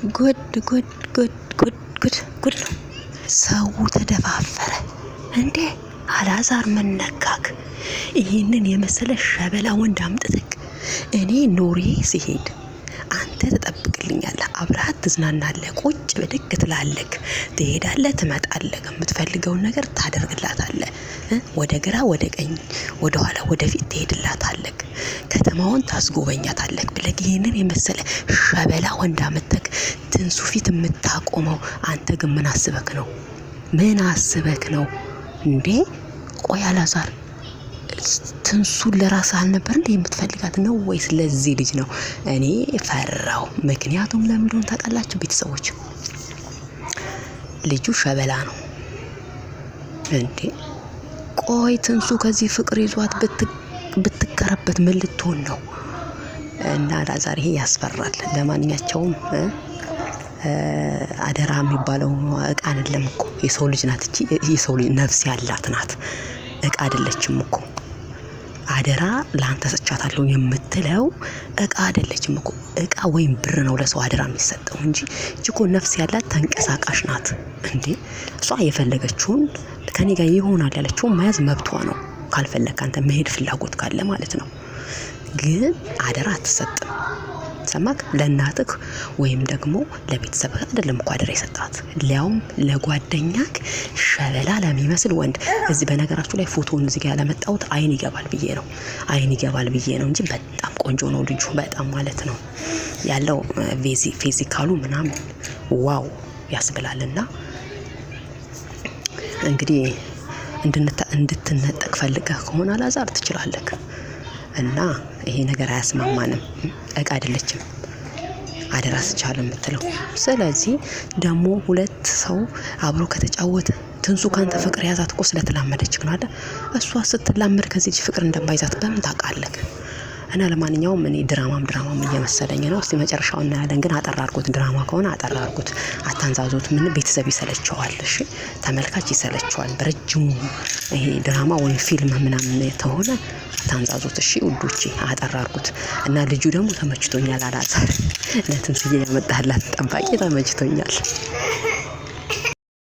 ጉድ ጉድ ጉድ ጉድ ጉድ ጉድ ነው። ሰው ተደፋፈረ እንዴ! አላዛር መነካክ? ይህንን የመሰለ ሸበላ ወንድ አምጥተክ እኔ ኖሬ ሲሄድ አንተ ትጠብቅልኛለህ፣ አብረሃት ትዝናናለህ፣ ቁጭ ብድግ ትላለህ፣ ትሄዳለህ፣ ትመጣለህ፣ የምትፈልገውን ነገር ታደርግላታለህ። ወደ ግራ ወደ ቀኝ፣ ወደ ኋላ ወደፊት ትሄድላታለህ፣ ከተማውን ታስጎበኛታለህ ብለህ ይህንን የመሰለ ሸበላ ወንድ አመተክ ትንሱ ፊት የምታቆመው አንተ ግን ምን አስበክ ነው? ምን አስበክ ነው እንዴ? ቆይ አላዛር ትንሱን ለራስህ አልነበር እንዴ የምትፈልጋት ነው ወይስ ለዚህ ልጅ ነው? እኔ ፈራው። ምክንያቱም ለምን እንደሆነ ታውቃላችሁ ቤተሰቦች፣ ልጁ ሸበላ ነው እንዴ። ቆይ ትንሱ ከዚህ ፍቅር ይዟት ብትከረበት ምን ልትሆን ነው? እና አላዛር ይሄ ያስፈራል። ለማንኛቸውም አደራ የሚባለው እቃ አይደለም እኮ የሰው ልጅ ናት እቺ። የሰው ልጅ ነፍስ ያላት ናት፣ እቃ አይደለችም እኮ። አደራ ለአንተ ሰጥቻታለሁ የምትለው እቃ አይደለችም እኮ። እቃ ወይም ብር ነው ለሰው አደራ የሚሰጠው እንጂ እቺ እኮ ነፍስ ያላት ተንቀሳቃሽ ናት እንዴ። እሷ የፈለገችውን ከኔ ጋር ይሆናል ያለችውን መያዝ መብቷ ነው። ካልፈለግ አንተ መሄድ ፍላጎት ካለ ማለት ነው። ግን አደራ አትሰጥም። ሰማክ? ለእናትህ ወይም ደግሞ ለቤተሰብ አይደለም እኮ አደራ የሰጣት፣ ሊያውም ለጓደኛክ ሸበላ ለሚመስል ወንድ። እዚህ በነገራችሁ ላይ ፎቶውን እዚህ ጋር ያለመጣሁት አይን ይገባል ብዬ ነው፣ አይን ይገባል ብዬ ነው እንጂ በጣም ቆንጆ ነው ልጁ፣ በጣም ማለት ነው ያለው physical ኡ ምናምን wow ያስብላልና እንግዲህ እንድትነጠቅ ፈልገህ ከሆነ አላዛር ትችላለህ። እና ይሄ ነገር አያስማማንም። እቃ አይደለችም አደራ ስቻለ የምትለው። ስለዚህ ደግሞ ሁለት ሰው አብሮ ከተጫወተ ትንሱ ካንተ ፍቅር ያዛት እኮ ስለተላመደች ነው አይደል? እሷ ስትላመድ ከዚህ ፍቅር እንደማይዛት በምን ታውቃለህ? እና ለማንኛውም እኔ ድራማም ድራማም እየመሰለኝ ነው። እስቲ መጨረሻው እናያለን። ግን አጠር አድርጉት፣ ድራማ ከሆነ አጠር አድርጉት፣ አታንዛዙት። ምን ቤተሰብ ይሰለቸዋል፣ እሺ ተመልካች ይሰለቸዋል። በረጅሙ ይሄ ድራማ ወይም ፊልም ምናምን ተሆነ አታንዛዙት። እሺ ውዶቼ፣ አጠር አድርጉት። እና ልጁ ደግሞ ተመችቶኛል። አላዛር ለትንስዬ ያመጣላት ጠባቂ ተመችቶኛል።